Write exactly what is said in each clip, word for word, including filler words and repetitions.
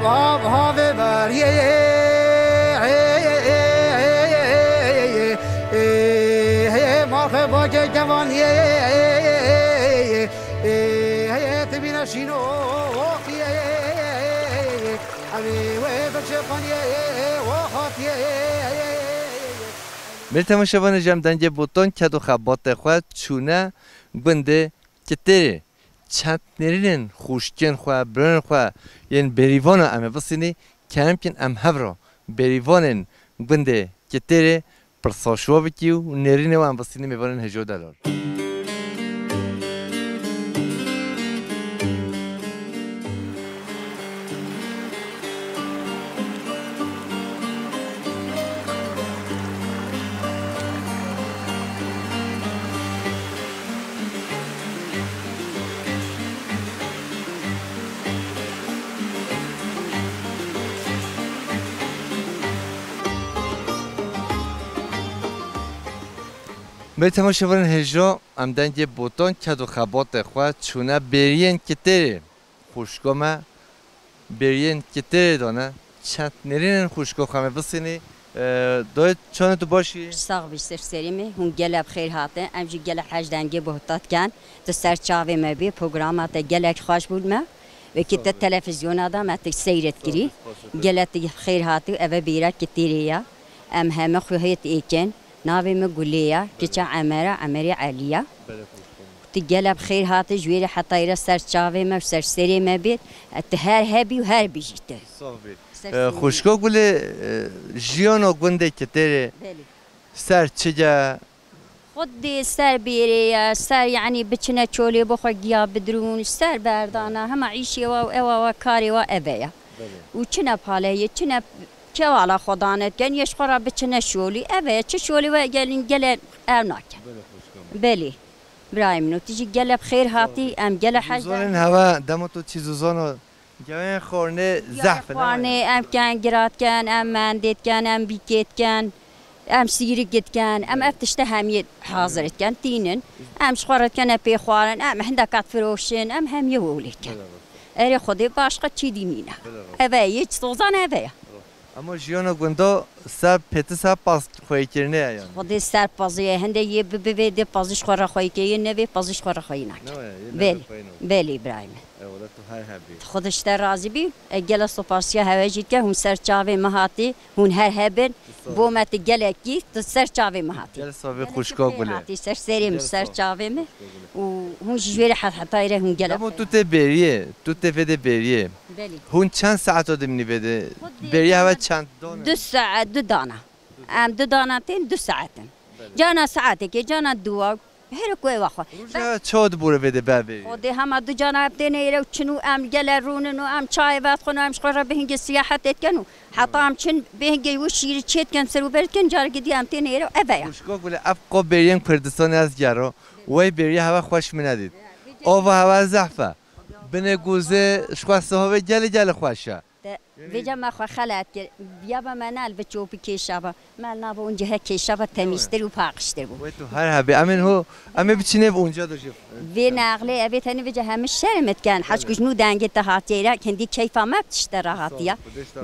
Bav havê beriyê, marxê bagê kevaniyê, tibîne şîno, emê wê biçe paniyê, o hatiyê. Belê temaşevanê, ji em dengê botan ked û xebatê xwe çûne gundê Kitêrê. Çend nêrînên xwişkên xwe, birayên xwe yên Bêrîvana em ê bisînî, kerem kin em hev re Bêrîvanên gundê Kitêrê pirsa şiwa bikî û nêrînê wan em bisînî mêvanên hêjo delal. Belê temaşevanên hêja, em dengê botan ked û xebatê xwe çûne bêriyên Kitêrê. Xwişka me bêriyên Kitêrê dane. Çend nêrînên xwişka xwe me bisînî. E, dayê, çawanê tu baş î? Sax bî, ser serê me. Hûn gelek bi xêr hatin. Em jî gelek hez dengê botan dikin. Tu ser çavê me bî. Programa te gelek xweş bûn me. Wekî te televîzyona da me tu seyret kirî. Gelek tu bi xêr hatî. Eve bêra Kitêrê ya. Em heme xwe hêt êkin. Navê min Gulê ya. Kiça Emera, Emerê Elî ya. Belê, xwişka me. Tu gelek bi xêr hatî, ji wê re heta îre ser çavê me û ser serê me bît. E, tu her hebî û her bijî tu. Sax bî. Ser E, serê me. Xwişka Gulê, e, jiyana gundê Kitêrê Belê. Ser çi ye? Xwedê ser bêrê ye, ser, yanî, biçine çolê bixwe giya bidrûn, ser berdana, hema îşê wa û ewa wa karê wa eve ye. Belê. Û çine paleyê, çine kevala xwe dane dikin, yê ji xwe re biçine şolî, eve ye, çi şolî we gelin gele ev nake. Belê, xwişka me. Belê. Birayê min û tu jî gelek bi xêr hatî, em gelek hez Zozanên hewe dema tu çî zozano, gewên xwarnê zehf in, xwarnê, em ken girat ken, em mendê diken, em bîkê diken, em sîrik diken, em ev tişte hemiyê hazir diken, tînin. Em ji xwe re diken, em pê xwarin, em hindek kat firoşin, em hemiyê wolê diken. Erê Xwedê başqa çî dî nîne. Eve ye, zozan eve ye. Ama jiyana gunda ser pêti ser paz xweyîkirinê ye yani. Xwedê ser pazê ye. Hindê yê bi, bivê dê pazî ji xwe re xweyî ke, yê nevê pazî ji xwe re xweyî nake. Ne ye, yê Belê. Nevê xweyî nake. Belê, birayê min. Eyvallah, tu her hebî. Xwedê ji te razî bî. E, gela sopasiya hewe jî dike, hûn ser çavê me hatî, hûn her hebin. Bo me tu gelekî, tu ser çavê me hatî. Gel savê xwişka Gulê. Hatî ser serê min, ser çavê min. Û hûn ji jê re het-, heta îre hûn gelek. Demo tu tê bêriyê, tu tê vê de bêriyê. Belê. Hûn çend saeta dimînî vê de? Xwedê bêriya hewe çend dana? Du saet, du dana. Em du dana tên, du saet in. Belê. Cana saetekê, cana duwa, her ku ewa xwe. Roja çawa dibûre vê de bevê? Xwedê hema du cana em tên êre û çin û em gele rûnin û em çayê vedixwin û em ji xwe re bi hingê siyahetê dikin û heta em çin bi hingê wî şîrî çê dikin, ser û ber dikin, carekê dî em tên êre û eve ya. Xwişka Gulê, ev qo bêriyên Kurdistanê ez gero. Wey bêriya hewe xweş min nedît. Ava hewe zehf e. Binê gozê ji xwe sihovê gelê gelê xweş e. Te vêca me xwe xelet kir. Ya be me ne li bi çopî kêşa be. Me li nav onca he kêşa be temîztir û paqijtir bû. Wê tu her hebî. Em ên ho, em ê biçînê bi onca de jî. Vê neqlê evê tenê vêca hemî şerm dikin. Heç ku ji nû dengê te hatiye îre, hindî keyfa me bi tişte re hatiye.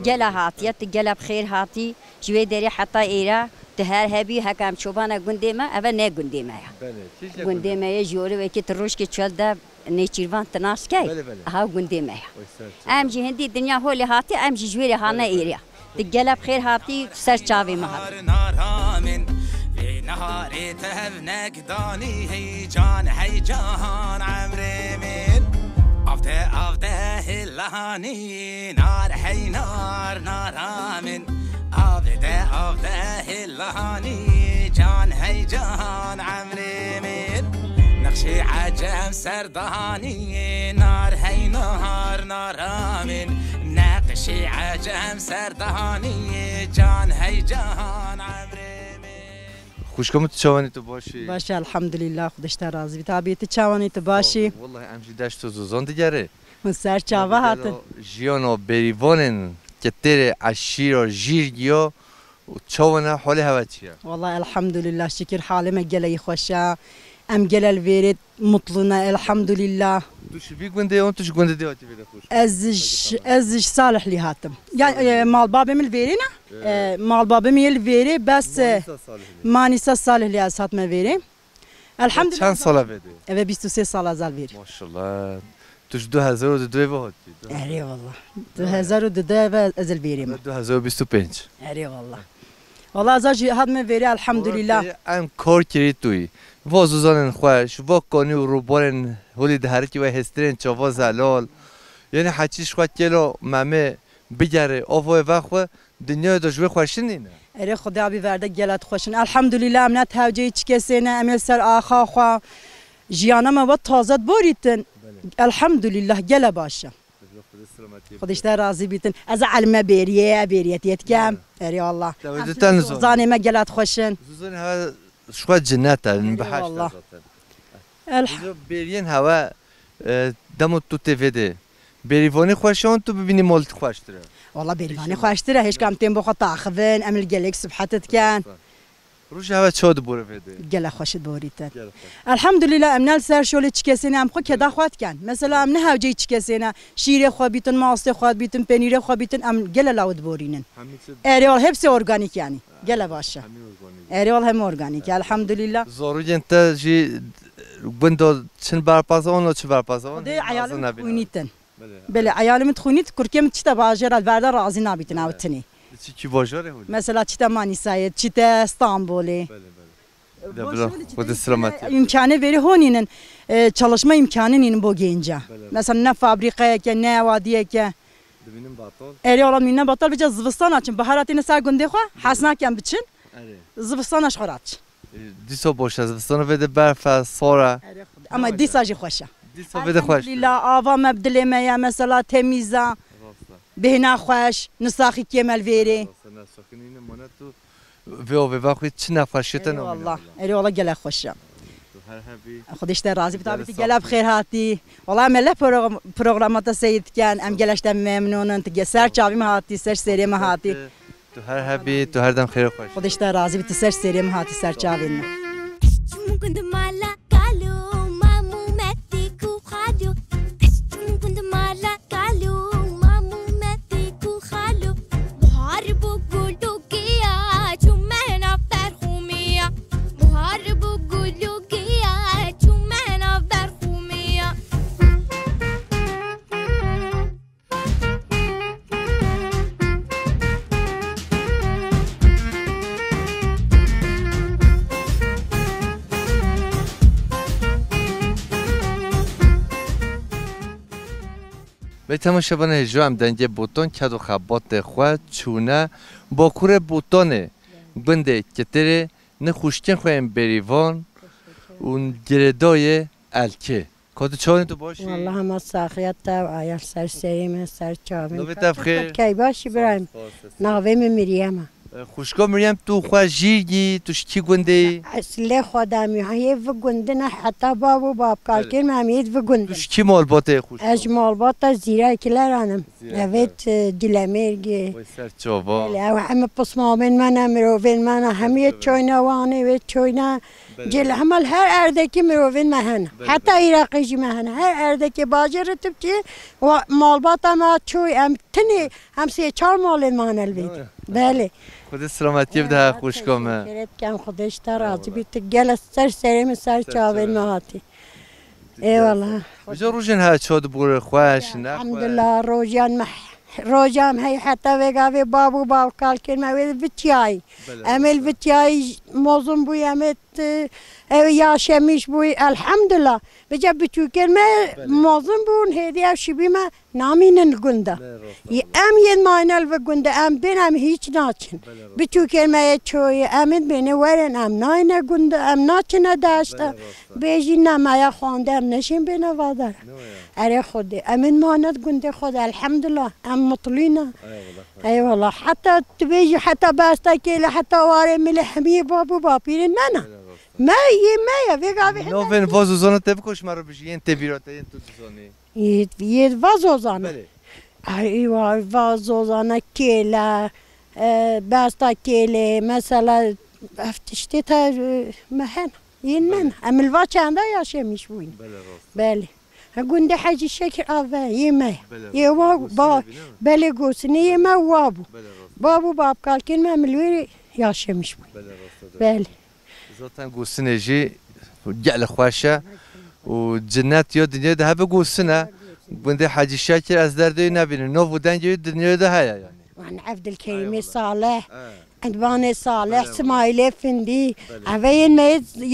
Gela hatiye, tu gela bi xêr hatî. Ji wê derê heta êre, tu her hebî, heke em çobana gundê me, eve ne gundê me ye. Belê, çi jî ne gundê me ye, ji orê wekî tu rojkê çel de Nêçîrvan tu nas key? Belê, belê. Aha gundê me ye. Oy ser çavê. Em jî hindî dinya holê hatî, em jî ji wê re hane êrî. Tu gelek bi xêr hatî, ser çavê me hatî. Naramên, vê neharê tevnek danî, hey can, hey can, emrê min. Avde, avde, hillanî, nar, hey nar, naramên. Avde, avde, hillanî, can, hey can, emrê min. Nexşê ecem ser Danî nar hey nahar naramên, neqşî ecem ser danî can hey can emrê min. Xwişka min, tu çawanî, tu baş î? Baş e, elhamdulillah, Xwedê ji te razî bî. Tabî tu çawanî, tu baş î? Wellahî em jî deşt û zozan digerê. Hûn ser çava hatin. Jiyana bêrîvanên Kitêrê eşîra Jîrgiya û çawa ne, holê hewe çi ye? Wellahî elhamdulillah, şikir halê me gelekî xweş e. Em gele li vêrê mutlu ne, elhamdulillah. Tu ji vî gundê yon, tu ji gundê dê hatî vê de xweş. Ez ji, ez ji Salihlî hatim. Ya, e, malbabê min li vêrê ne? E, malbabê min yê li vêrê, bes, e, Manîsa Salihlî. Manîsa Salihlî ez hatime vêrê. Elhamdülillah. Çend sala vê de? Eve bîst û sê sala zal vêr. Maşallah. Tu ji du hezar û du ve hatî. Erê wallah. Du hezar û du de eve ez li vêrê me. Du hezar û bîst û pênc. Erê wallah. Wallah ez jî hatime vêrê elhamdülillah. Em kar kirî tu yî. Va zozanên xweş, va kanî û rûbarên holî diherikî we hêstirên çava zelal. Yanî heçî ji xwe kêlo memê bigere, ava wê vexwe. Dinyayê de ji wê xweştir nîne. Erê Xwedê abî verde gele dixweşin. Elhamdulillah em ne tevceyî çi kesê ne, em ê li ser axa xwe. Jiyana me we taze diborîtin. Belê. Elhamdulillah gele baş e. Xwedê ji te razî bîtin. Ez elime bêriyê, bêriyetiyê dikem. Belê. Erê Allah. Te wê Em dî te nizon. Zanê me gele dixweşin. Zozanê hewe ji xwe cinnet e, Erê bihişt e wallah. Zaten. Elh- Bêriyên hewe, e, demo tu tê vê de. Bêrîvanî xweş e, tu bibînî mol xweştir e. Wala bêrîvanî xweştir e, hêşka em tên bo xwe taxivin, em li gelek sibhet dikin. Roj hewe çawa dibore vê de? Gele xweş diborîtin. Gele xweş. Elhamdulillah, em ne li ser şolê çi kesê ne, em xwe keda xwe dikin. Mesela em ne hewceyî çi kesê ne, şîrê xwe bîtin, mastê xwe bîtin, penîrê xwe bîtin, em gele law diborînin. Hemî çi Erê wal hepsi organîk yanî. Gele baş e. Hemî organîk. Erê wal hem organîk, elhamdulillah. Zarokên te jî gunda çin berpaza wan, çi berpaza wan? Xwedê eyalê min dixwînîtin. Belê. Belê, eyalê min dixwînît, kurkê min çi te bajêra li ver de razî nabîtin ew tinê. Çi kî bajarê hûn? Mesela çi te Manîsayê, çi te Stanbolê. Belê, belê. De bila, Xwedê selamet. Îmkanê verî honînin, e, çalışma îmkanı nînin bo gênca. Belê. Mesela ne fabrîkayeke, ne ewadiyeke. Dibînin batal. Erê wala mîne batal, vêca zivistana çin, bahara têne ser gundê xwe, hes nakin biçin. Erê. Zivistana ji xwe raçin. E, dîsa boş e, zivistana vê de berf e, sar e. Erê Xwedê. Ama dîsa jî xweş e. Dîsa vê de xweş. Elhamdulillah, ava me bi dilê me ye, mesela temîz e. Rast e. Bêhna xweş, nisaxî kêm e li vêrê. Rast e, nisaxî nîne, mane tu vê avê vexwî çi nexweşiyê te namîne. Erê wala, erê wala gelek xweş e. Tu her hebî. Xwedê ji te razî bî, tabî tu gelek bi xêr hatî. Wala me leh program-, programa te seyir dikin, em gelek ji te memnûn in, tu ge-, ser çavî me hatî, ser serê me hatî. Tu her hebî, tu her dem xêr û xweş. Xwedê ji te razî bî, tu ser serê min hatî, ser çavên min. Çûm gund mala kalo, mamû metik û xalo. Ez çûm gund mala kalo, mamû metik û xalo. Buhar bû gul û giya, çûme nav berxûmiya. Buhar bû gul û giya, çûme nav berxûmiya. Bê temaşevanê hêja em dengê Botan ked û xebatê xwe çûne Bakurê Botanê, gundê Kitirê, nixuşkên xwe yên Bêrîvan û girêdayê Elkê. Ka tu çawa tu baş î? Wallah hema saxiya te û aya ser serê me, ser çavên. Navê te bi xêr? Key baş î birayim. Sağ ol, sağ ol. Navê min Meryem e. E, xwişka Meryem, tu xwe jîr gî, tu ji kî gundê yî? Eslê xwe de em yê vî gundin e, heta bav û bavkalkên me em yê vî gundin. Tu ji kî malbatê yî xwişka? Ez ji malbata Zîra Kileran im. Zîra Kileran. Evet, e, Dilemêrgê. Wê ser çava. Belê, ew hemî pismamên me ne, mirovên me ne, hemî yê çoyne Wanê, wê çoyne Belê. Cêle hema li her erdekî mirovên me hene. Belê, Heta belê. Iraqê jî me hene. Her erdekê bajêr re tu biçî, wa-, malbata me çoy, em tinê, em sê çar malên me hene li vê. Belê. Belê. Xwedê selametiyê bide her xwişka me. Teşekkür ederim, Xwedê ji te razî bî. Eyvallah. Tu gele ser serê min, ser çavên me hatî. Eyvallah. Vêca rojên her çawa dibûre xweş, ne xweş? Elhamdulillah, rojan me, rojan hey heta vêga vê bab û bavkalkên me wê vitiyayî. Belê, Em ê li rast e. Vitiyayî mozin bûyî, em ê t-, ew yaşemiş bûyî, elhamdulillah. Vêca biçûkên me Belê. Mozin bûn, hêdî ew şibî me namînin li gund de. Belê, rast e. Yê em yên mayne li vî gund de, em bên em hîç naçin. Belê, rast e. Biçûkên me yê çoyê, em ê bêne werin, em nayne gund de, em naçine deşt de. Belê, rast e. Bêjî ne me ya xwende, em neşên bêne vadar. Ne ya. Erê Xwedê, em ê mane gundê xwe de, elhamdulillah, em mutlî ne. Eyvallah. Eyvallah. Heta tu bêjî, heta besta kêle, heta warê milê hemiyê bab û bapîrên me ne. Belê, rast e. Me yê me ye, vê gavê hene. Navên va zozana te biko ji me re bijî, yên tê bîra te, yên tu dizanî. Yê, yê va zozana. Belê. Ay, va, va zozana kêle, e, besta kêlê, mesela, ev tiştê te, e, me hene. Yên me ne. Em li va çanda yaşemiş bûn. Belê, rast e. Belê. Ha, gundê Hecî Şekir a ve, yê me. Belê, Yê rast. wa, Gosinê ba, bîne mi? belê, Gosinê yê me wa bû. Belê, rast e. Ba bû, bab kalkên me, em li wê yaşemiş bûn. Belê, rast e. Belê. Zaten Gosinê jî gelek xweş e û cinnet ya dinyayê de hebe Gosin e. Gundê Hecî Şekir ez derdê wî nebînim. Nav û dengê wî dinyayê de heye yani. Wan Evdilkerîmê Eyvallah. Saleh, He. Edvanê Saleh, Belê, Simaîlê Findî, Belê. Eve yên me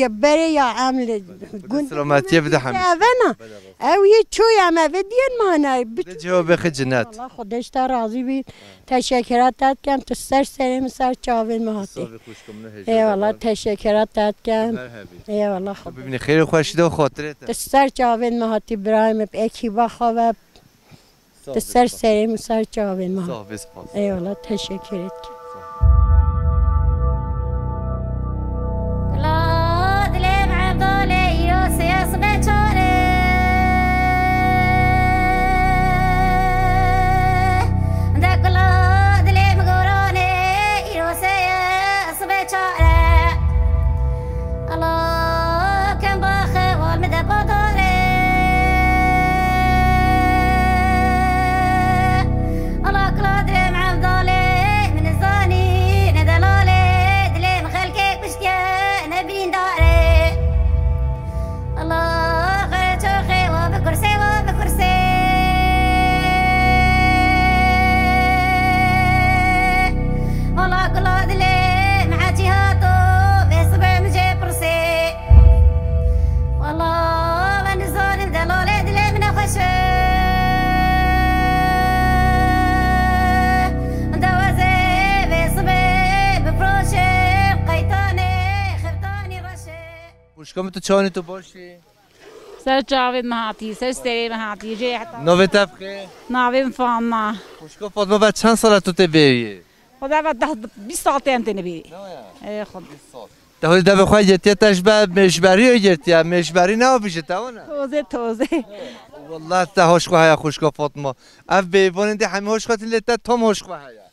yê berê ya em li Xwedê gundê selametiyê bide hemî. Eve ne. Belê, rast. Ew yê çoy em eve diyen mane. Xwedê cevabê xwe cinnet. Allah Xwedê ji te razî bî. Teşekkürat te dikem, tu ser serê min, ser çavên min hatî. Sağ ol, xwişka min, hêja Eyvallah, debem. Teşekkürat te dikem. Her hebî. Eyvallah, Tu Xwedê. bibînî xêr û xweşî de û xatirê te. Tu ser çavên min hatî birayê min, bi ekîba xwe ve. Sağ ol, Tu ser spas. serê min, ser çavên min. Sağ ol, spas. Eyvallah, teşekkür ederim. Sağ ol. Kula dilê min Evdalê, îro sê sibê çar e. De kula dilê min Goranê, îro sê sibê çar e. Ala kem baxê wan min de badar e. Ala kula dilê min Evdalê, min zanî ne delalê, dilê min xelkê kuştiye ne birîndar e. Allah xwe çoxê wa bi kursê, wa bi kursê. Wala gula dilê min hecî hato, vê sibê min jê pirsê. Wala me nizanim delalê dilê min nexweş e. Dewezê vê sibê bifroşê, qeytanê xiftanî reş e. Xwişka min, tu çawanî, tu baş î? Ser çavên min hatî, ser serê min hatî, jê heta. Navê te bi xêr? Navê min Fatma. Xwişka Fatma, ve çend sala tu tê bêriyê? Xweda ve deh, bîst sal tên têne bêrî. Ne ya? Ê, xweda. Bîst sal. Te holî devê xwe girtiye, te ji ber mêşberî girtiye, mêşberî ne avî ji te wana? Tozê, tozê. Wallah te hoş xwe heye xwişka Fatma. Ev bêvanên dê hemî hoş xwe tîn lê te tam hoş xwe heye.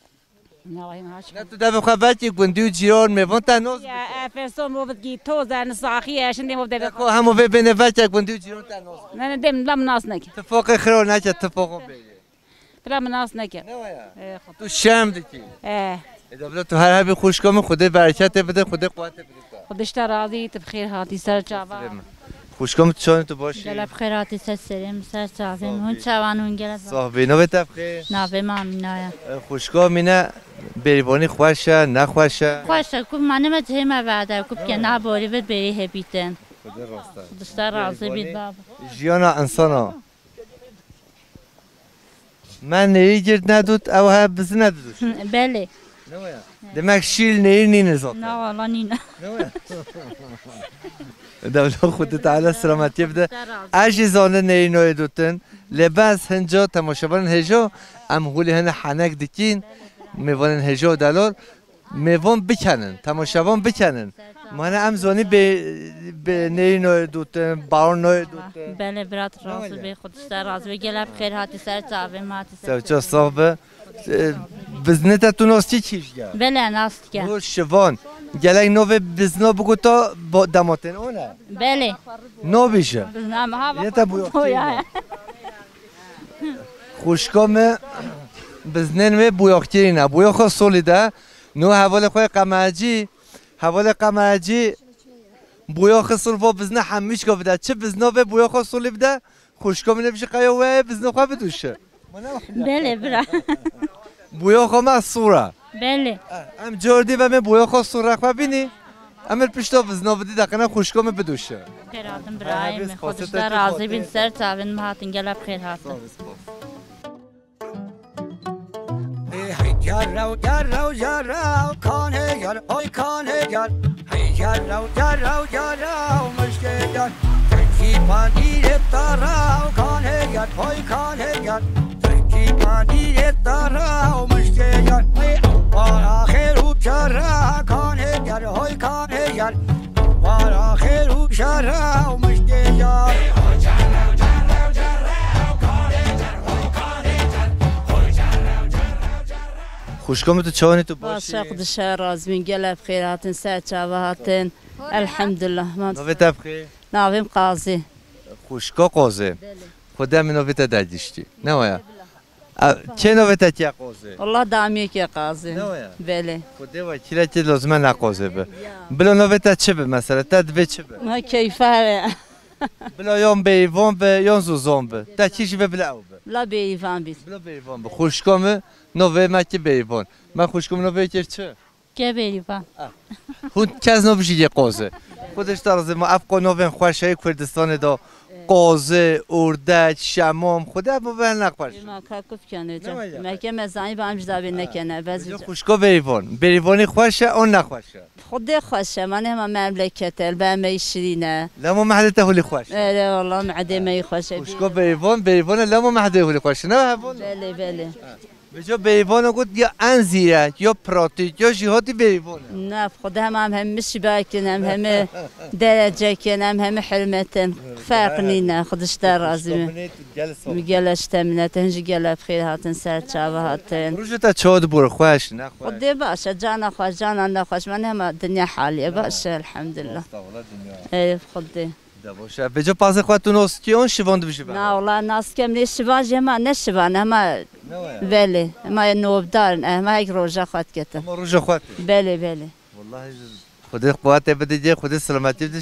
Navê min haç. Ne tu devê xwe vekî gundî û cîran mêvan te noz Ya, bike. Efeson movit ki toz en saxî e, şimdi mov devê Ne xwe. ko hemû vê bêne veke gundî û cîran te noz bike. Ne, ne, dem, lam nas neke. Tifaqê xiro neke, tifaqo bêye. Tira min nas neke. Ne waya? E, xwe. Tu şerm dikî. E. E, devlet tu her hebî xwişka min, Xwedê bereketê bide, Xwedê quwetê bide te. Xwedê ji te razî, tu bi xêr hatî ser çava. Xwişka min, tu çawanî, tu baş î? Gelek bi xêr hatî ser serê min, ser çavê min. Hûn çawan hûn gelek. Sağ bî. Navê te bi xêr? Navê min Amîna ye. E, xwişka Amîne, bêrîvanî xweş e, nexweş e? Xweş e, ku mane me cihê me verde, ku bike na borî vir bêrî hebîtin. Xwedê rast e. Xwedê ji te razî bît, baba. Jiyana insana. Me nêrî girt nedût, ew he bizine didûşe. Belê. Ne waya? Demek şîl nêrî nîne zaten. Na, wala nîne. Ne waya? Devla Xwedê Teala selametiyê bide. Te razî. Ez jî zanin nêrî noyê dûtin. Lê bes hinca temaşevanên hêjo em hûlî hene henek dikîn. Mêvanên hêjo delal. Mêvan bikenin, temaşevan bikenin. Mane em zonî bê, bê neyî noyê dûtin, baron noyê dûtin. Belê, birat razî bê, xwe dişte razî bê. Gelek bi xêr hatî ser çavê me hatî ser. Sewça sax be. E, biznê te tu nas kî kî jiya? Belê, nas dike. Bu şivan. Gelek novê bizna bigota bo-, dematên o ne? Belê. Nobîje. Bizna me ha. Yê te bu yok. Xwişka me biznên wê bûyaxkirî ne. Bûyaxa solî de, no hevalê xwe qemecî, hevalê qemecî bûyaxê sol va bizne hemîşka bide. Çi bizna vê bûyaxa solî bide, xwişka min ê bijî qeya wê bizna xwe bidûşe. Belê bira. Bûyaxa me sor e. Belê. Em cor dî ve me bûyaxa sor re xwe bînî. Em li pişta bizna bidî deqene xwişka min bidûşe. Xêr hatin birayê min. Xwe dişte razî bin ser çavên min hatin gelek xêr hatin. Hey, hey, jarraw, jarraw, jarraw, kanê jar, hoy kanê jar. Hey, jarraw, jarraw, jarraw, mişkê jar. Tekî pandîrê taraw, kanê jar, hoy kanê jar. Tekî pandîrê taraw, mişkê jar. Hey, para xêr û çara, kanê jar, hoy kanê jar. Para xêr û şer e û mişkê jar. Xwişka min, tu çawanî, tu baş Baş e, î? Xwedişe razî bin, gelek bi xêr hatin, ser çava hatin. Elhamdulillah. Navê te bi xêr? Navê min Qazî. Xwişka Qazî. Belê. Xwedê min navê te dergiştî. Ne waya? A, kê navê te kê Qazî? Wallah damiyekê Qazî. Ne waya? Belê. Xwedê wekîlekê lazim e ne Qazî bi. Ya. Bila navê te çi bi mesela? Te divê çi bi? Ha, keyfa be. Bila yan Bêyîvan bi, yan Zozan bi. Te kî jî bi bila ew bi. Bila Bêyîvan bît. Bila Bêyîvan bi. Xwişka min, navê me kî Bêyîvan. Me xwişka min navê kir çi? Kê Bêyîvan. Ah. Hûn kes nabijî yê Qazî. Xwedê ji te razî ma ev qo navên xweş heye Kurdistanê de. Qazî, Urdek, Şemam. Xwedê ev navên ne xweş. Ma ka kuf kene Ne waya? Me ke me zanî ba em ji davê nekene. Bes Xwişka Bêyîvan. Bêyîvanî xweş e, an ne xweş e? Xwedê xweş e, ma ne hema memleket e, li ber me yî şirîn e. Lema mehdê te hulî xweş e. Erê, wallah, mehdê me yî xweş e. Xwişka Bêyîvan, Bêyîvan e, lema mehdê hulî xweş e. Ne heval? Belê, belê. Vêca Bêyîvana got ya en zîrek, ya pratîk, ya jî hatî Bêyîvan e. Ne, Xwedê hema em hemî şibakin, em hemî derecek in, em hemî hurmet in. Ferq nîne, Xwedê ji te razî be. Min gele ji te minet e, hin jî gele bi xêr hatin, ser çava hatin. Rojê te çawa dibû, xweş, nexweş? Xwedê baş e, cana xweş, cana nexweş, me ne hema dinya halî ye, baş e, elhamdulillah. Estağfurullah, dinya. Ey Xwedê. De baş e. Vêca pazê xwe tu nas dikî, an şivan dibijî be? Na, wala nas dikim, lê şivan jî hema ne şivan, hema Ne waya? Belê, hema nobdar in, hema hek roja xwe diketin. Hema roja xwe tê? Belê, belê. Wallahî Xwedê quwetê bide, Xwedê selametî bide.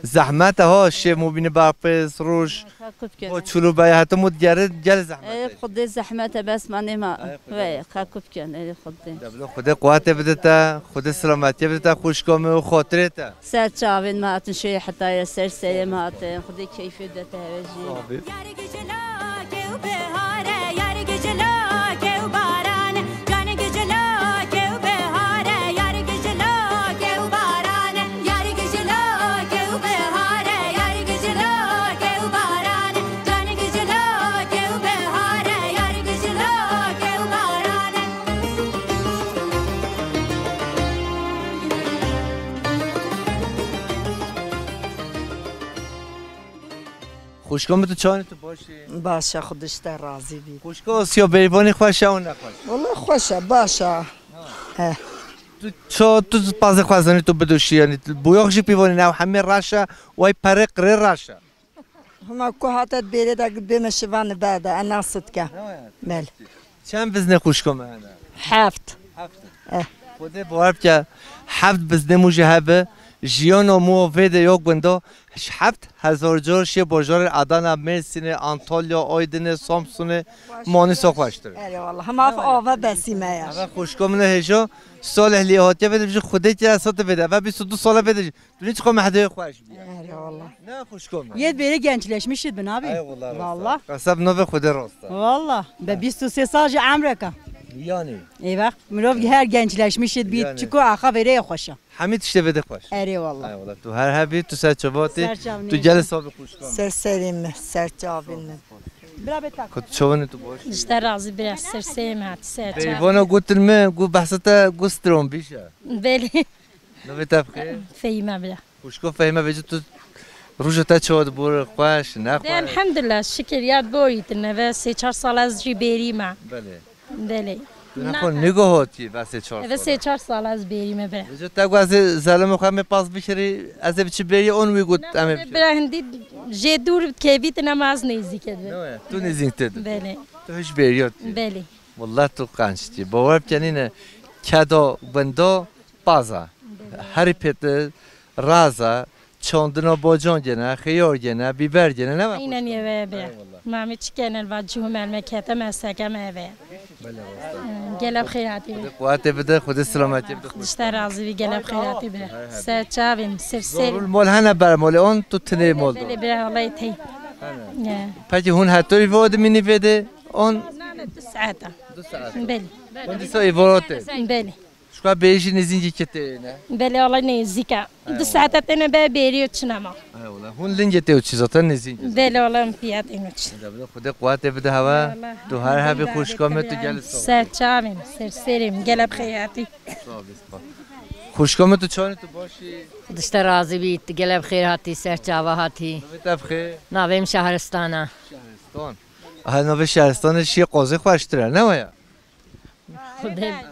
Zehmet e ha, şê mobînî bapês, roj. Xwe kûp kene. O çûlû be, heta mû digere, gel zehmet e. Ey, Xwedê zehmet e, bes ma nêma. Ey, Xwedê. Vey, xwe kûp kene, ey, Xwedê. De bilo Xwedê quwetê bide te, Xwedê selametiyê bide te, xwişka min û xatirê te. Ser çavên me hatin şêrê hetayê, ser serê me hatin. Xwedê keyfê de te heve jî. Abi. Yar gijilak û bihar e, yar gijilak û baran e. Can gijilak û bihar e, yar gijilak û baran e. Yar gijilak û bihar e, yar gijilak û baran e. Can gijilak û bihar e, yar gijilak û baran e. Xwişka min, tu çawanî, tu baş î? Baş e, Xwedê ji te razî bî. Xwişka, Asiya Beyvanî xweş e û nexweş? Wala xweş e, baş e. He. Tu ça, tu pazê xwe zanî, tu bidoşî, yanî boyax jî pîvanî ne, ew hemê reş e, wey perê qirê reş e. Hema ku hate bêrê de bê me şivan berde, e nas dike. Bel. Çend biznê xwişka me hene? Heft. Heft. Eh. Xwedê bawer bike, heft biznê mû jî hebe, jiyana mû vê de ya gunda, ji heft hezar car şê bajarê Adana, Mêrsînê, Antalya, Aydinê, Samsunê, Manîsa xweştir. Erê wallah, hema ev ava besî me ya. Eve xwişka min e hêja, Salih lê hatiye vê de bijî Xwedê kire sate vê de, eve bîst û du sale vê de jî. Tu ne çiqa mehdê xweş bî. Erê wallah. Ne xwişka min. Yê bêrê gençleşmişiz bin abi. Ay wallah. Wallah. Qeseb navê Xwedê rast e. Wallah. Be bîst û sê sal ji emreka. Yanî. Ê bak, mirov her gençleşmişiz bî. Yanî. Çiko axa vêrê ye xweş e. Hemî tiştê vê de xweş. Erê wallah. Ay wallah. Tu her hebî, tu ser çavatî. Ser çavnî. Tu gelê sabî xwişka min. Ser serê min, ser çavên min. Bira bê tak. Ku tu çawanî, tu baş î? Ji te razî bira, ser serê min hat, ser çavên. Beyvana gotin me, got behsa te, got stronbîş e. Belê. Navê te bi xêr? Fehîme bira. Xwişko Fehîme, vêca tu roja te çawa dibû, xweş, ne xweş? De elhamdulillah, şikir, ya borî tine ve sê çar sal ez jî bêrî me. Belê. Belê. Tu nexwe nîgo hotî ve sê çar sal? Ve sê çar sal ez bêrî me bira. Vêca te got ez ê zelamê xwe me pas bikirî, ez ê biçi bêrî on wî got em ê biçi. Bira hindî jê dûr kevî tine ma ez nêzîk e. Ne waya, tu nêzîk te. Belê. Tu hiç bêrî hotî. Belê. Wallah tu qenc tî. Bawer bikenîne, keda winda paza. Herî pêtir raza, çandina bacan gene, xiyar gene, bîber gene, ne? Aynen ye ve be. Eyvallah. Mami çikene va cihû melmekete me seke me ve. Belê wasta. Geleb xêratî be. Xwedê quwetê bide, Xwedê selametiyê bide. Xwedê ji te razî bî, geleb xêratî be. Ser çavên, ser serî. Zorul mol hene ber molê on tu tinê mol do. Belê bira Allahî tey. Hene. Peki hûn hetoyî vo dimînî vê de? On? Na, na, du saeta. Du saeta. Belê. Hûn dîsa êvarate? Belê. Şka bêjî nêzîngî ke têne? Belê, wala nêzîk e. Eyvallah. Du saeta têne be bêrî û çinema. Eyvallah. Hûn lingê tê û çi zaten nêzîngî? Belê, wala em piya têne çi. Xwedê quwetê bide hava. Eyvallah. Tu her hebî xwişka me tu gel. Ser çavên, ser serê min, geleb xeyatî. Xwişka me tu çawanî, tu baş î? Xwedê ji te razî bî, tu geleb xêr hatî, ser çava hatî. Navê te bi xêr? Navê min Şehristan e. Şehristan. Aha, navê Şehristanê şiyê qozê xweştir e, ne waya? Xwedê.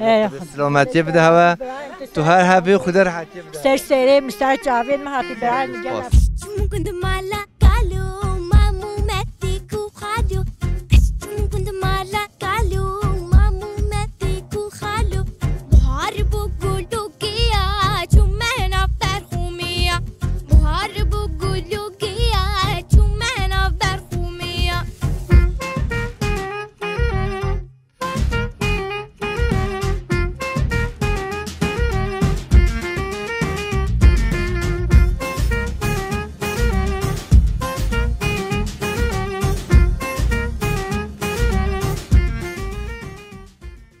Ey, Xwedê silametiyê bide hewe. Tu her hebî, Xwedê rehetiyê bide. Ser serê min, ser çavên min hatî birayê min gel. Spas. Gund mala kalo, mamu metik û xalo. Gund mala kalo, mamu metik û xalo. Buhar bû gul û giya, çûme nav berxûmiya. Buhar bû gul û giya, çûme nav berxûmiya.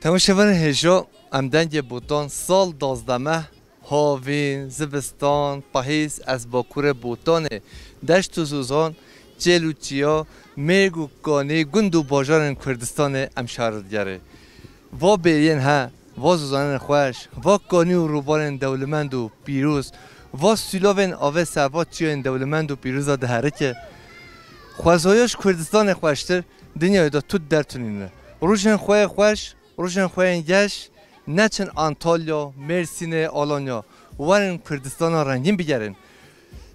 Temaşevanên hêja, em dengê botan sal dazdeh meh, havîn, zibistan, pahîz, ez bakurê Botanê, deşt û zozan, çêl û çiya, mêrg û kanî, gund û bajarên Kurdistanê em şer digerê. Va bêriyên he, va zozanên xweş, va kanî û rûbarên dewlemend û pîroz, va sûlavên avê ser va çiyayên dewlemend û pîroza diherike. Xwezaya ji Kurdistanê xweştir dinyayê de tu dertunîne. Rojên xwe yê xweş, rojên xwe yên geş, neçin Antalya, Mêrsînê, Alanya, werin Kurdistana rengîn bigerin.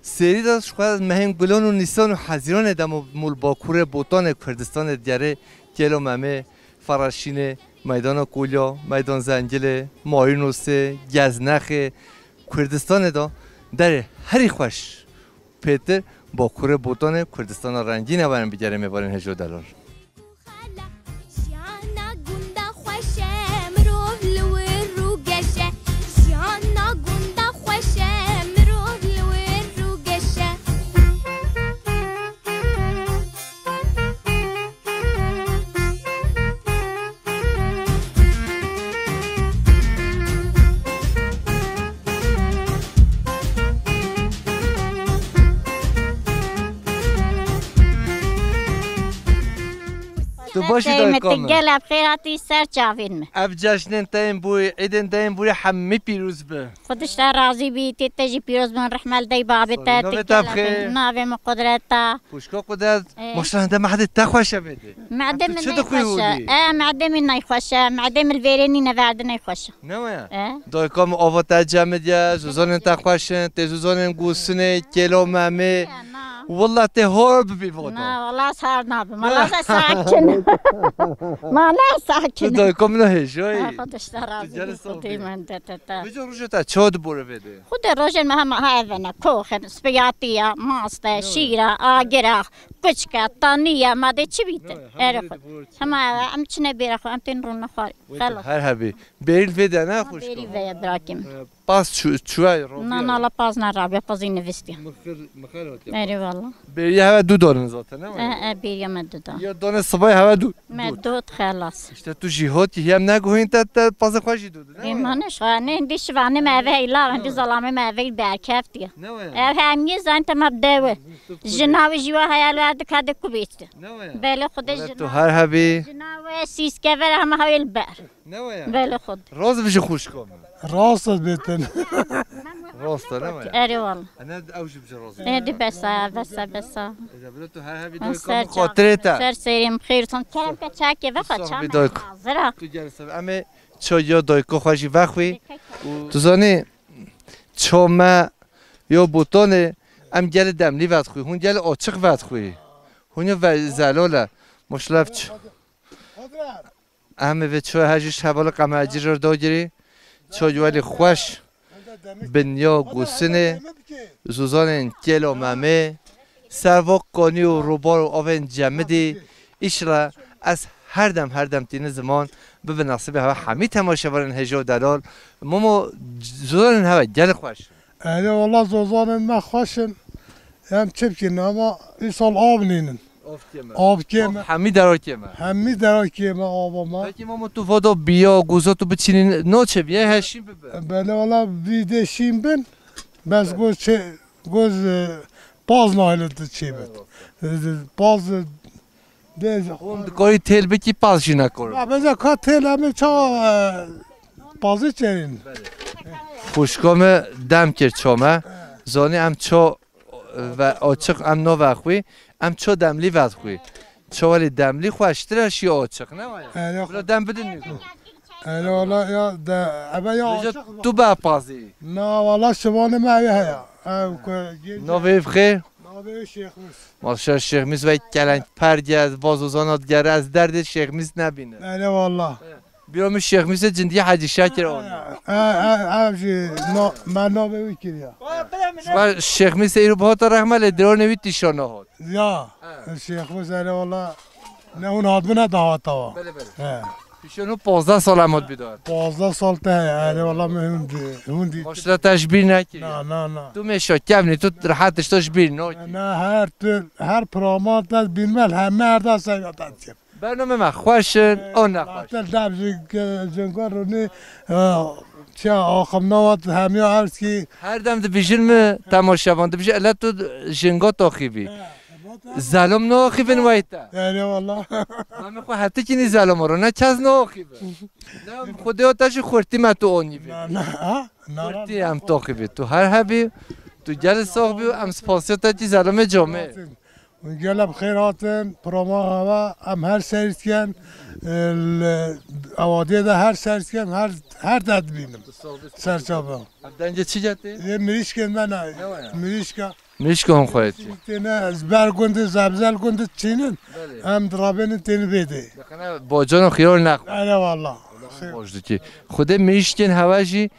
Sêrî de ji xwe mehên Gulan û Nîsan û Hezîranê de mûl Bakurê Botanê Kurdistanê digerê, Kêlo Memê, Feraşînê, Meydana Kolya, Meydan Zengilê, Mayînosê, Geznexê, Kurdistanê de derê herî xweş. Pêtir Bakurê Botanê Kurdistana rengîn e, werin bigerin mêvanên hêja û delal. Jiyana gunda xweş e, mirov li wir rûgeş e. Jiyana gunda xweş e, mirov li wir rûgeş e. Tu baş î dayika min? Gelek xêr hatî ser çavên min. Ev ceşnên te yên bûyî, êdên te yên bûyî hemî pîroz bi. Xwedê ji te razî bî, tê te jî pîroz bin, rehme li dayî babê te. Navê te bi xêr? Navê min Qudret e. Xwişka Qudret, maşallah hinde mehdê te xweş e bêdê. Mehdê min neyxweş e. E, mehdê min neyxweş e. Mehdê min li vêrê nîne, verde neyxweş e. Ne waya? E? Dayika min ava te cemidiye, zozanên te xweş in, tê zozanên Gusinê, Kêlo Memê. Walla tê hor bibî vada. Na, walla sar nabim. Walla se sakin. Walla sakin. Tu dayika min hêjayî. Xwedê ji te razî bî, Xwedê min de te te. Vêca rojê te çawa dibore vêdê? Xwedê rojên me hema ha ev ne, kox in, spiyatî ye, mast e, şîr e, agir e, kuçk e, tanî ye, ma dê çi bîte? Erê xwe. Hema ev e, em çine bêra xwe, em tên rûne xwarê. Xelas. Her hebî. Bêrî vê de ne xwişka? Bêrî vê ye, birakî min. Pas çû-, çûye, rabiye? Na, na, la pas ne rabiye, pazî nivîstiye. Mixir, mixir hatiye. Erê walla. Bêriye heve du dorin zaten, ne? E, e, bêriye me du da. Ya done sibay heve du. Me du. Dot xelas. İşte tu jî hot ki hem ne guhin te, te pazê xwe jî du, ne? E, ma ne şa, ne, hindi şivanê me eve heyla, hindi zalamê me eve berkeftiye. Ne waya? Ev hemiyê zaten te me dewe. Jina wî jî wa heyal verdi, kade ku bêçti. Ne waya? Belê Xwedê jina. Tu her hebî. Jina wê sîskeve re hema hewê li ber. Ne waya? Belê xwe. Rast bijî xwişka min. Rast e bêtin. Rast e, ne waya? Erê walla. Ene ew jî bijî rast. E, di besa, besa, besa. Ede bile tu her hebî. Em dayika ser min can-, xatirê te. Ser serê min xêr son. Kerem ke çakê vexwe, çam hazir e. Tu gel ser. Em ê çaya dayika xwe jî vexwî. Tu zanî, ço me yo Botanê, em gelê demlî vedixwî. Hûn gelê açiq vedixwî. Hûn yo ve zelal e. Maşallah ç-, Em ê vê ço he jî ji hevalê qemecî re dagirî. Ço welî xweş. Binya Gusinê, zozanên Kêlo Memê, serva kanî û rûbar û avên cemidî. Îşla ez her dem, her dem tîne ziman, bibe nesîbê hewe hemî temaşevanên hêja û delal. Momo, zozanên hewe gelek xweş. Erê wala zozanên me xweş in. Em çi bikin ama îsal av nînin. Av kêm e. Av kêm e. Av hemî dera kêm e. Hemî dera kêm e ava me. Peki mama tu vada biya goza tu biçînî naçe biye he şîn bibe? Belê wala vî dê şîn bin. Bes goz çê, goz, e, paz nahile tu çê bit. E, paz, e, dê. Hûn dikarî têl bikî paz jî nekor. Ya beza ka têl em ê çawa, e, pazê çerîn. Xwişka me dem kir ço me. Zanî em ço ve açiq em navexwî, em ço demlî vedixwî. Ço welî demlî xweştir e şî açiq, ne waya? Erê. Bila dem bidin nîko. Hele wala ya de eve ya Vêca aşiq tu bepazî. Na wala şivanê me ev heye. Ev ku Navê wî bi xêr? Navê wî Şêxmîs. Maşallah Şêxmîs ve keleng perge, ez vaz û zana digere, ez derdê Şêxmîs nebîne. Hele wala. Bîra min Şêxmîsê cindî Hecî Şakir anî. E, e, ev jî na-, me navê wî kiriya. Şêxmîsê îro bihata rehme lê diranê wî tîşa nehat. Ya, Şêxmîs hele wala ne hûn hatbûne dahata wa. Belê, belê. He. Pişon û pazdeh sal em hat bidar. Pazdeh sal te heye, hele wala min hûn dî, hûn dî. Maşallah te ji bîr nekiriye. Na, na, na. Tu mêşa kevnî, tu rehet tişta ji bîr nakî. Na, her tu, her program te bînmel, heme her da seyra te dikim. Bername me xweş in, o nexweş. Zaten dev ji, ji jinga rûnî, e, çi axim navat hemiya erskî. Her dem dibijin mi temaşevan, dibijin ele tu jinga taxî bî. He, zaten Zelom naxîbin wey te. Eyvallah. Bername xwe hetikî nî zelom ro, ne kes naxîbin. Ne Xwedê te jî xurtî me tu onî bî. Na, na, ha? Na, na, Xurtî na. Em taxî bî. Tu her hebî, tu gel sax bî, em spasiya te kî zelomê camê. Gelek bi xêr hatin, proma hava, em her seyr dikin, e, li Awadiyê de her seyr dikin, her, her de dibînim. Serçava. Ev dengê çi getê? Yê mirîşkên me ne. Ne wa ya? Mirîşka. Mirîşka hûn xwe yetî. Têne ez ber gundê, zebzel gundê çînin, Belê. Em dirabênin têni vê dê. Dixine bocano xiyol nexwe. Ere wallah. Xêr. Boş dikî. Xwedê mirîşkên hewe jî,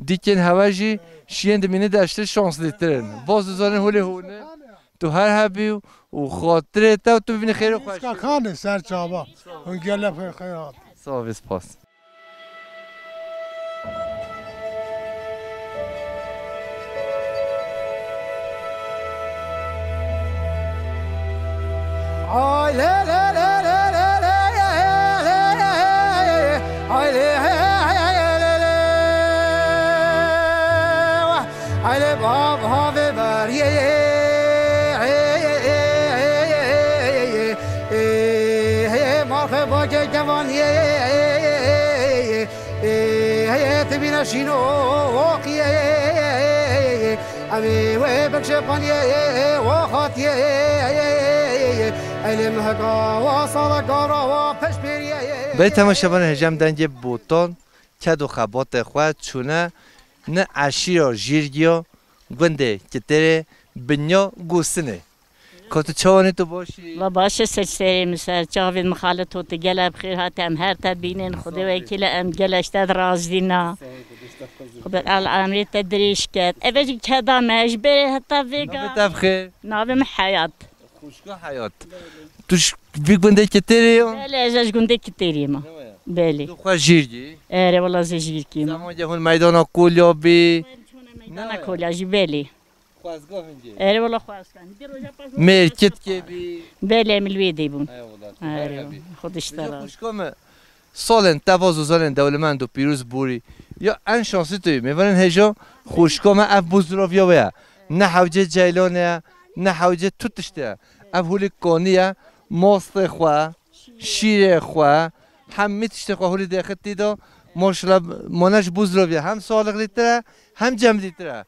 dîkên hewe jî, şiyên dimîne de eştir şanslîtir in. Boz dizanin holê hûne. Tu her hebî û xatirê te û tu bibînî xêr û xweşî. Kanê ser çava. Hûn gelek xêr, xêr hat. Sağ ol, spas. Eyle bab havê beriyê. Marxê bagê kevaniyê. Tibîne şîno oqiyê. Em ê wê bikşe paniyê. Oxatiyê. Eyle mehka wa saleka ra wa peşpêriyê. Bey temaşevanê hêja em dengê Botan ked û xebatê xwe çûne ne eşîra Jîrgiya gundê Kitêrê binya Gûsinê. Ka tu çawanî, tu baş î? La baş e, ser serê min ser çavên min xalit hoti gele bi xêr hate, em her te bînin. Xwedê wekîle em gele ji te razî na. Xwedê el emrê te dirêj ket. Eve jî keda me ji berê heta vêga. Navê te bi xêr? Navê min Heyat. Xwişka Heyat. Tu ji vî gundê Kitêrê ya? Belê, ez ji gundê Kitêrê me. Belê. Tu xwe Jîrgî? Erê, wela ez ê Jîrgî me. Zemankê hûn meydana Kolya bî? Meydana Kolya jî belê. Xwezga hingê? Erê, wela xwezga. Mêrkitkê bî? Belê, em li wê dê bûn. Erê, wela. Xwedê ji te razî. Xwişka me, salên te va zozanên dewlemend û pîroz borî. Ya en şansî tu yî. Mêvanên hêja xwişka me ev bûzroviya wê ye. Ne hewcê ceylanê ye, ne hewcê tu tiştê ye. Ev hûlî kanî ye, mastê xwe, şîrê xwe, hemî tiştê xwe hûlî dêxitî de. Maşallah, mane ji bûzroviya hem salixlîtir e, hem cemlîtir e.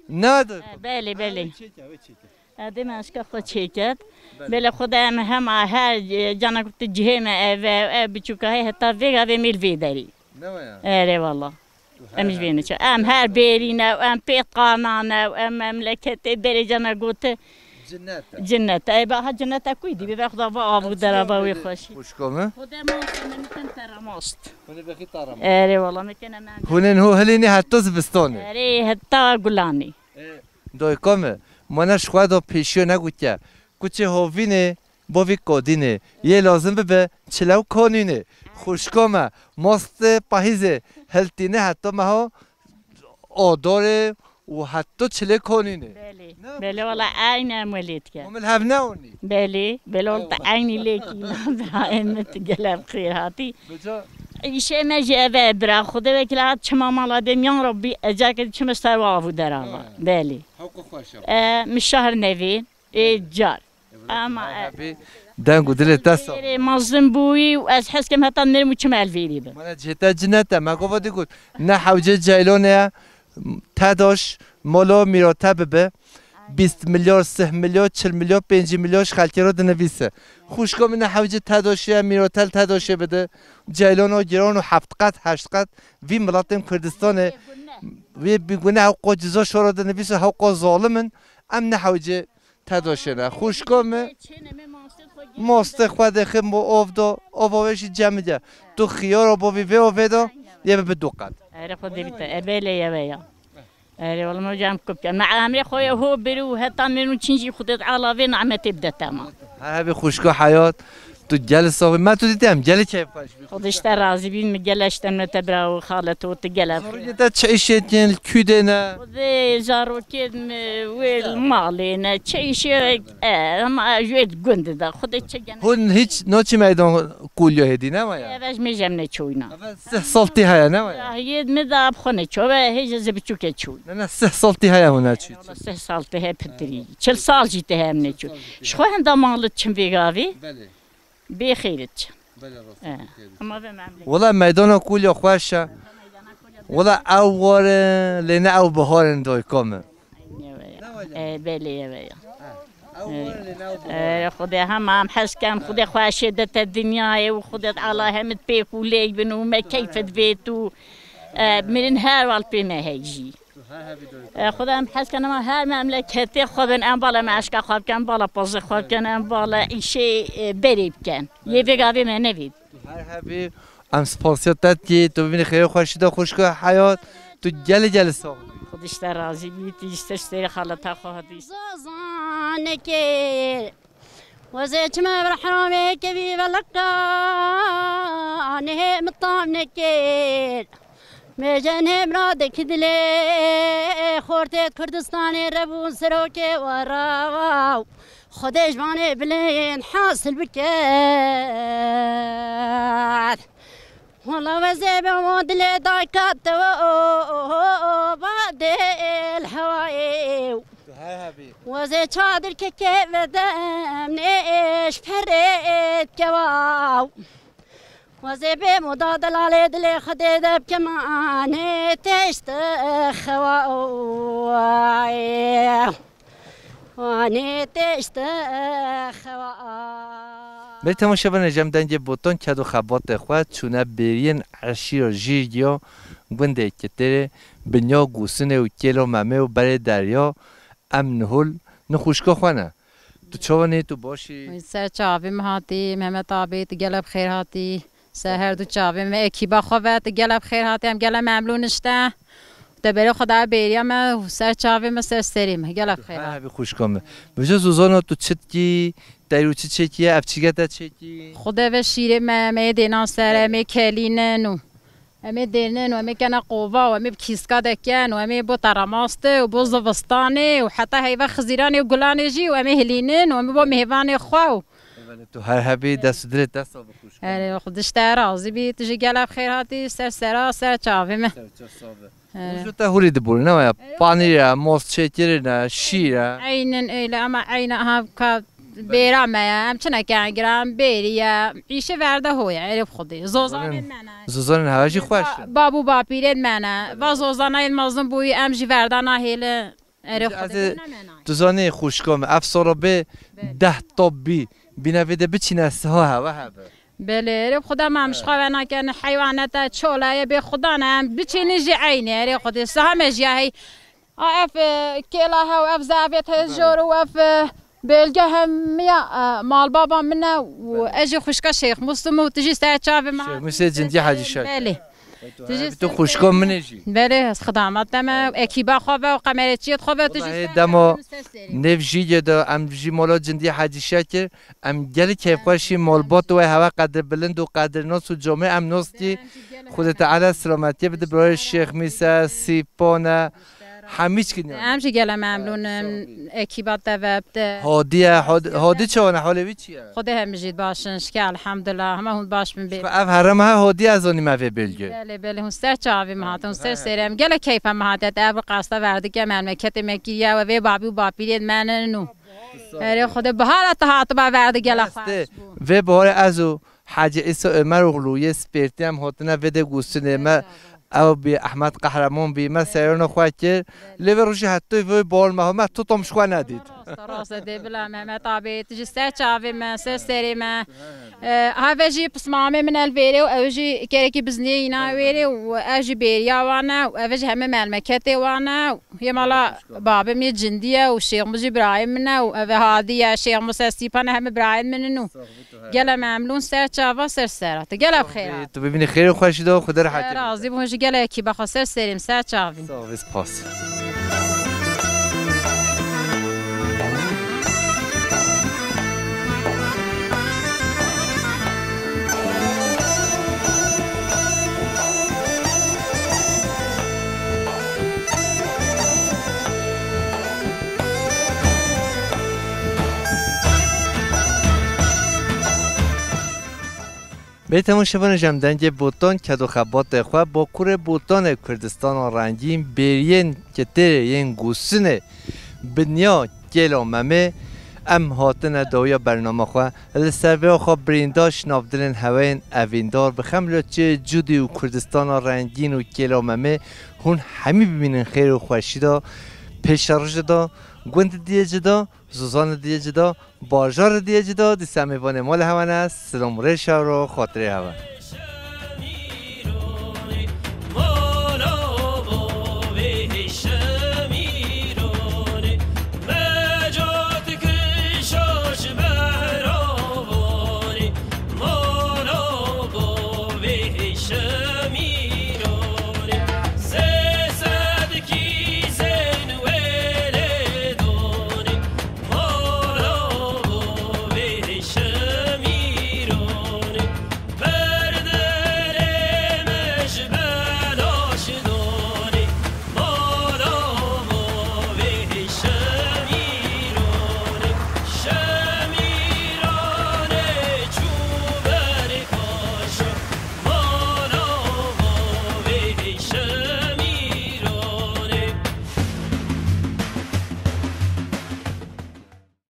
Ne de? Belê, belê. Çêke, wê çêke. Edê me eşka xwe çêket. Belê. Belê xwe de em hema her, e, cana ku tu cihê me ev e, ev biçûka hê heta vêga vê mêl vê derî. Ne wa ya? Erê wala. Em ji vê neçe. Em her bêrî ne, em pê qana ne, em memleketê berê cana gote. Cinnet e. Cinnet e. Ê, baha cinnet e kuy dî, bê xuda va avû dera va wê xweşî. Xwişka me? Xuda ma semenî ten tera mast. Hûn bexî tara mast. Erê wala me kene me. Hûn ên ho hilînê heta zivistanê. Erê heta gulanê. Ê, dayika me, mane ji xwe da pêşiya negotiye. Kuçê hovînê, bavê kadînê. Yê lazim bibe çilew kanînê. Xwişka me, mastê pahîzê, hiltînê heta meha adorê û heta çilê kanînê. Belê. Ne? Belê wala eynî em welê dike. Hûn li hev neonî? Belê, belê wala te eynî lêkî. Em te gele bi xêr hatî. Bica. Îşê me jî ev e, bira. Xwedê wekîl hat çima mala bê miyan Rabbî, ecakê çima ser wa avû dera va. Ha. Belê. Hewka xweş e. E, min şahr nevê, ê car. Ama, e, Rabbi, deng û dilê te sax. Erê, mazlum bûyî û ez hez kem heta mirim û çima el vêrî bi. Mane cihê te cinnet e, me gava dî got, ne hewcê ceylanê ye, te daş, mala mîra te bibe. Bîst milyar, sih milyar, çil milyar, pêncî milyar ji xelkê re dinivîse. Xwişka min ne hewce TEDAŞê ye, Mîrotel TEDAŞê bide. Ceylan o giran û heft qet, heşt qet vî miletên Kurdistanê. Wê bi gune hewqa ciza şora dinivîse, hewqa zalim in. Em ne hewce TEDAŞê ne. Xwişka min mastê xwe dixim bo ov do, ova wê jî cem de. Tu xiyara bo vî vê ovê de, yê bi du qet. Erê xwe dibîte, e belê ye ve ya. Erê, wala me cem kupke. Me emrê xwe ye ho bir û heta min û çin jî Xwedê ala vê nimetê bide tema. Her hebî xwişka heyat, tu gel sax bî. Me tu dîtî em gelê keyfxweş bî. Xwedê ji te razî bî, min gele ji te minete bira û xalet û tu gele. Zarokê te çi îşê dikin, li kû de ne? Xwedê zarokê min wê li malê ne, çi îşê, e, hema ji wê di gund de. Xwedê çi gene. Hûn hiç naçî meydan kulyo hêdî ne waya? Eve ji me jem neçûyna. Eve sih sal tî heye ne waya? Ya, yê min de bi xwe neçû, eve hêj ez biçûkê çûy. Ne, ne, sih sal tî heye hûn neçû. Sih sal tê heye pitirî. Çil sal jî tê heye em neçû. Ji xwe henda malit çim vê gavî. Belê. Bê xêrit çi. Belê rast. E, ama ve memleket. Wala meydana kulya xweş e. Wala ew war in, lê ne ew bihar in dayika min. E, belê ye ve ya. Ew war in, lê ne ew bihar in. E, Xwedê hema em hez kem, Xwedê xweşê de te dinyayê û Xwedê ala hemid pêk û lêk bin û me keyfet vêt û, e, mirin her wal pê me hej jî. E, Xwedê em hez ken ama her memleketê xwe bin, em bala me eşka xwe bikin, em bala pazê xwe bikin, em bala îşê, e, berê bikin. Yê vê gavê me nevît. Her hebî, em spasiya te dikî, tu bibînî xêrê xweşî de xwişka heyat, tu gelî gelî sax bî. Xwedê ji te razî bî, tu ji te ji serê xaleta xwe hatî. Zazanekê. Wezê çime bir heramê kevî veliqa nehê min tam nekir. Mêjenê miradek dilê xortê Kurdistanê rebûn serokê we rawa. Xwedê ji vanê bilind hasil biket. Wala wezê be wan dilê dayka te we o, o, o, o, ba dê li hewayê. Tu her hebî. Wezê çadir keke vedem nêş perê kewa. Wezê bê moda delalê dilê Xwedê de bikemanê teşte xewa. Anê teşte xewa. Belê temaşevanê, ji em dengê botan ked û xebatê xwe çûne bêriyên eşîra Jîrgiya gundê Kitêrê, binya Gûsinê û Kêlo Memê û berê derya em nihul nixuşka xwe ne. Tu çawa nê, tu baş î? Ser çavê min hatî, Mehmet abî, tu gelek bi xêr hatî. Ser her du çavê me, ekîba xwe ve, tu gelek bi xêr hatî, em gelek memnûn ji te. Te berê xwe daye bêriya me, ser çavê me, ser serê me, gelek bi xêr hatî. Her hebî xwişka me. Bêje Zozana, tu çi dikî, teyr û çi çêkî ye, ev çîge te çêkî? Xwedê ve şîrê me, me yê dênan ser, em ê kelînin û em ê dêrnin û em ê kene qova û em ê bi kîska de ken û em ê bo teramaste û bo zivistanê û heta heyva xizîranê û gulanê jî û em ê hilînin û em ê bo mêvanê xwe û Belê, tu her hebî, dest û dilê te sax be xwişka. Erê, Xwedê ji te razî bî, tu jî gelek bi xêr hatî, ser sera, ser çavê me. Ser çav sax be. Erê. Û ji te hûrî diborîne, ya panîr e, mos çêkirine, şîr e. Eynin öyle ama eyna ha ka bêra me ye, em çi neke giran bêrî ye, îşê verde ho ye, erê bi Xwedê. Zozanên me ne. Zozanên hewa jî xweş in. Ba-, bab û bapîrên me ne. Va zozanayên mezin bûyî, em jî verda nahêlin. Erê Xwedê, ez ê, tu zanî xwişka min, ev sala bê deh top bî, bîne vê de biçîne siha hewa hebe. Belê, erê Xwedê, me em ji xwe venakin, heywanete, çoleye bê Xweda ne, em biçînin jî eynî, erê Xwedê, siha me jî ya hey. A ev, e, kêla hew, ev zevêt hêz jor û ev, e, bêlge hemiya, e, malbaba min e û ez jî xwişka Şêx Muslim û tu jî ser çavê me. Şêx Musê cindî Hecî Şakir. Belê. Tu xwişka min ê jî. Belê, ez xidama te me, ekîba xwe ve û qemerçiyê xwe ve tu jî. Wellahî dema nêv jî yê de em jî mala cindî Hecî Şakir, em gelî keyfxweşî malbat we hewe qedirbilind û qedirnas û camê em nas dikî. Xwedê Teala selametiyê bide birayê Şêx Mîse, Sîpane, hemî çikin yani. Em jî gelek memnûn in, ekîba te ve bide. Hadi ye, Hadi, Hadi çawa ne, halê wî çi ye? Xwedê hemî jî baş in, şike elhamdulillah, hema hûn baş bin bê. Ev herem he, Hadi ez zanî me vê bêlgê. Belê, belê, hûn ser çavê me hatin, hûn ser serê me. Gelek keyfa me hate, te ev qasta verdike memleketê me kiriye we vê babî û bapîrê me nin û. Erê Xwedê, bihara te hatiba verdi gelek xweş bû. Vê biharê ez û Hacî Îsa Omeroğlu yê Spêrtî em hatine vê de Gûsinê me. ew bî, Ehmed Qehreman bî, me seyrana xwe kir. Lê vê rojî heta vê bal me, me tutam ji xwe nedît. Rast e, rast e, dê bila Mehmet abi, tu ji ser çavê me, ser serê me. E, ha ve jî pismamê min el vêrê û ew jî kerekî bizniyê îna wêrê û ev jî bêriya wan e û ev jî heme melmeketê wan e. Yê mala babê min yê cindî ye û Şêxmûs jî birayê min e û ev Hadî ye, Şêxmûs e, Stîpan e, heme birayên min in û gelek memnûn, ser çava, ser sera. Tu gelek bi xêr hatî. Tu bibînî xêr û xweşî de, Xuda rehetî bide. Razî bû, ji gelekî bexwe ser serê min, ser çavê min. Sax bî, spas. Bê temaşevanê, ji em dengê Botan ked û xebatê xwe Bakurê Botanê Kurdistana Rengîn, bêriyên kitêrê yên Gûsinê, binya Kêla Memê, em hatine dawiya bernama xwe. Li ser vê axa birîndaş navdilên heweyên evîndar bi xem li çê Cûdî û Kurdistana Rengîn û Kêla Memê hûn hemî bimînin xêr û xweşî de, pêşerojê de, gundê diyê cida, zozanê diyê cida, bajarê diyê cida, dîsa mêvanê malê hewe ne, silam rêşa ro xatirê hewe.